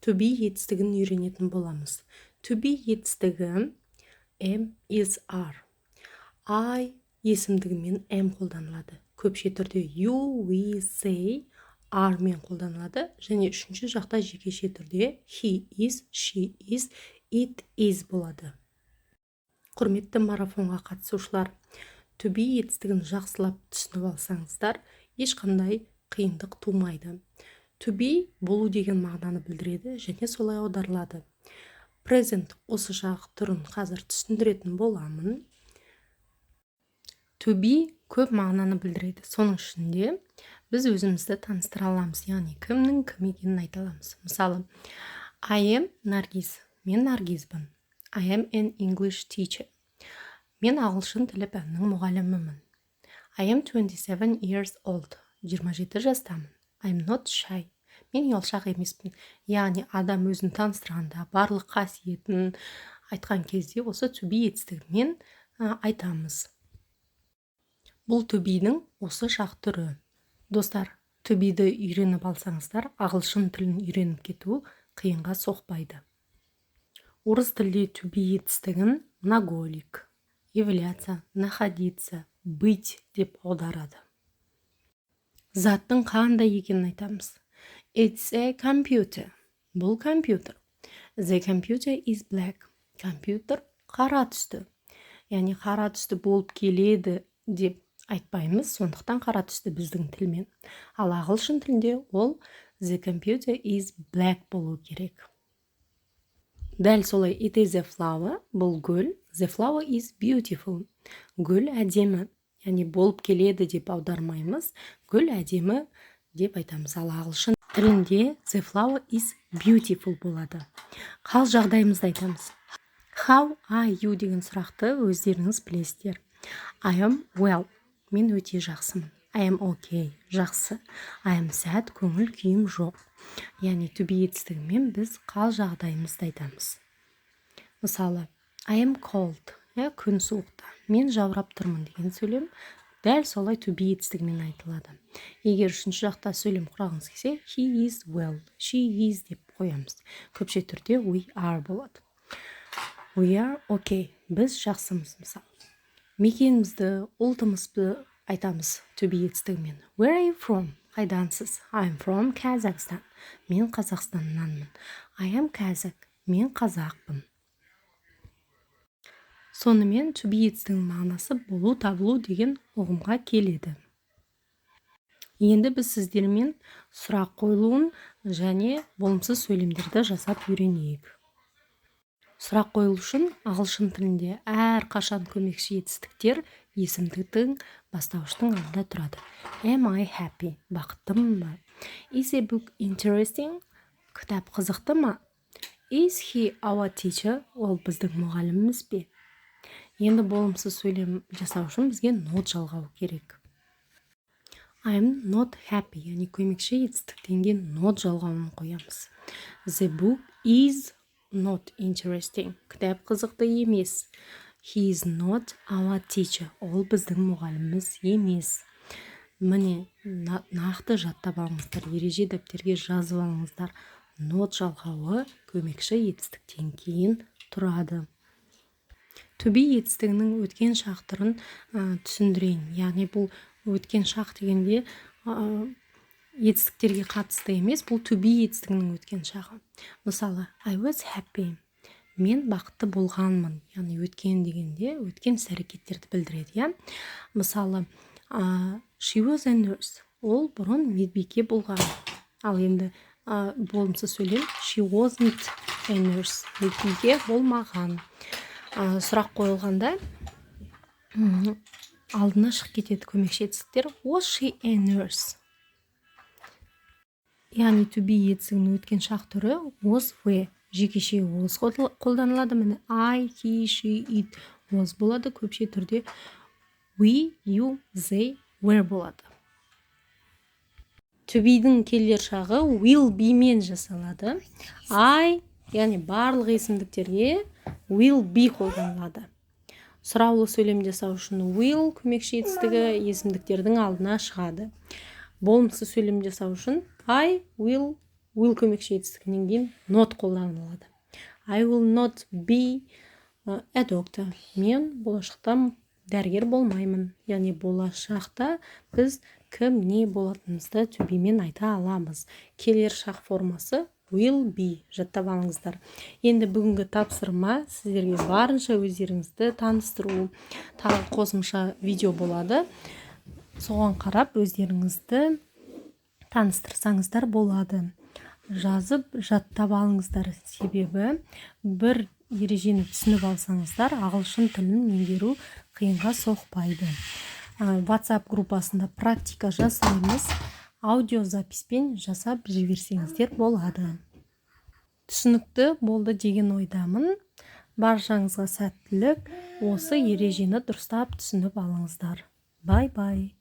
To be етістігін үйренетін боламыз. To be етістігі am, is, are. I есімдігімен am қолданылады. Көпше түрде you, we, they are мен қолданылады және үшінші жақта жекеше түрде he is, she is, it is болады. Құрметті марафонға қатысушылар, to be етістігін жақсылап түсініп алсаңыздар, ешқандай қиындық тумайды. To be – болу деген мағынаны білдіреді және солай аударылады. Present осы шақ түрін қазір түсіндіретін боламын. To be көп мағынаны білдіреді. Соның ішінде біз өзімізді таныстыра аламыз, яғни кімнің кім екенін айта аламыз. Мысалы, I am Наргиз. Мен Наргизбін. I am an English teacher. Мен ағылшын тілі пәнінің мұғалімімін. I am 27 years old. 27 жастамын. I'm not shy. Мен ұялшақ емеспін. Яғни адам өзін таныстырғанда, барлық қасиетін айтқан кезде осы to be етістігімен айтамыз. Бұл to be-дің осы шақ түрі. Достар, to be-ді үйреніп алсаңыздар, ағылшын тілін үйреніп кету қиынға соқпайды. Орыс тілде to be етістігін глаголик являться, находиться, быть деп аударады. Заттың қандай екенін айтамыз. It's a computer. Бұл компьютер. The computer is black. Компьютер қара түсті. Яғни қара түсті болып келеді деп айтпаймыз, сондықтан қара түсті біздің тілмен. Ал ағылшын тілінде ол the computer is black болу керек. Дәл солай it is a flower. Бұл гүл. The flower is beautiful. Гүл әдемі. Яғни болып келеді деп аудармаймыз, гүл әдемі деп айтамыз. Ал ағылшын тілінде the flower is beautiful болады. Хал жағдайымызды айтамыз. How are you деген сұрақты өздеріңіз білесіздер. I am well. Мен өте жақсымын. I am okay. Жақсы. I am sad. Көңіл күйім жоқ. Яғни to be етістігімен біз хал жағдайымызды айтамыз. Мысалы, I am cold. Иә, күн суықта. Мен жаурап тұрмын деген сөйлем дәл солай to be етістігімен айтылады. Егер үшінші жақта сөйлем құрағыңыз келсе, he is well, she is деп қоямыз. Көпше түрде we are болады. We are okay. Біз жақсымыз, мысалы. Мекенімізді, ұлтымызды айтамыз to be етістігімен. Where are you from? Қайдансыз? I'm from Kazakhstan. Мен Қазақстаннанмын. I am Kazakh. Мен қазақпын. Сонымен, to be етістігінің мағынасы болу, табылу деген ұғымға келеді. Енді біз сіздермен сұрақ қойылуын және болымсыз сөйлемдерді жасап үйренейік. Сұрақ қойылу үшін ағылшын тілінде әрқашан көмекші етістіктер есімдіктің, бастауыштың алдында тұрады. Am I happy? Бақыттымын ба? Is a book interesting? Кітап қызықты ма? Is he our teacher? Ол біздің мұғаліміміз бе? Енді болымсыз сөйлем жасау үшін бізге not жалғау керек. I'm not happy, яғни көмекші етістіктен кейін not жалғауын қоямыз. The book is not interesting. Кітап қызықты емес. He is not our teacher. Ол біздің мұғаліміміз емес. Міне, нақты жаттап алыңыздар, ереже дәптерге жазып алыңыздар. Not жалғауы көмекші етістіктен кейін тұрады. To be етістігінің өткен шақ түрін түсіндірейін. Яғни бұл өткен шақ дегенде етістіктерге қатысты емес, бұл to be етістігінің өткен шағы. Мысалы, I was happy. Мен бақытты болғанмын. Яғни өткен дегенде өткен іс әрекеттерді білдіреді, иә. Мысалы, she was a nurse. Ол бұрын медбике болған. Ал енді болымсыз сөйлем: she wasn't a nurse. Медбике болмаған. Сұрақ қойылғанда алдына шығып кетеді көмекші етістіктер. Was she a nurse? Яғни to be етістігінің өткен шақ түрі was, were. Жекеше was қолданылады. Міне, I, he, she, it was болады. Көпше түрде we, you, they were болады. To be-дің келер шағы will be мен жасалады. I, яғни барлық есімдіктерге will be қолданылады. Сұраулы сөйлем жасау үшін will көмекші етістігі есімдіктердің алдына шығады. Болымсыз сөйлем жасау үшін I will Will көмекші етістігінен кейін not қолданылады. I will not be a doctor. Мен болашақта дәрігер болмаймын. Яғни болашақта біз кім, не болатынымызды to be-мен айта аламыз. Келер шақ формасы will be, жаттап алыңыздар. Енді бүгінгі тапсырма сіздерге барынша өздеріңізді таныстыру. Тағы қосымша видео болады, соған қарап өздеріңізді таныстырсаңыздар болады. Жазып, жаттап алыңыздар, себебі бір ережені түсініп алсаңыздар, ағылшын тілін меңгеру қиынға соқпайды. WhatsApp группасында практика жасаймыз, аудиозаписпен жасап жіберсеңіздер болады. Түсінікті болды деген ойдамын. Баршаңызға сәттілік! Осы ережені дұрыстап түсініп алыңыздар. Bye bye.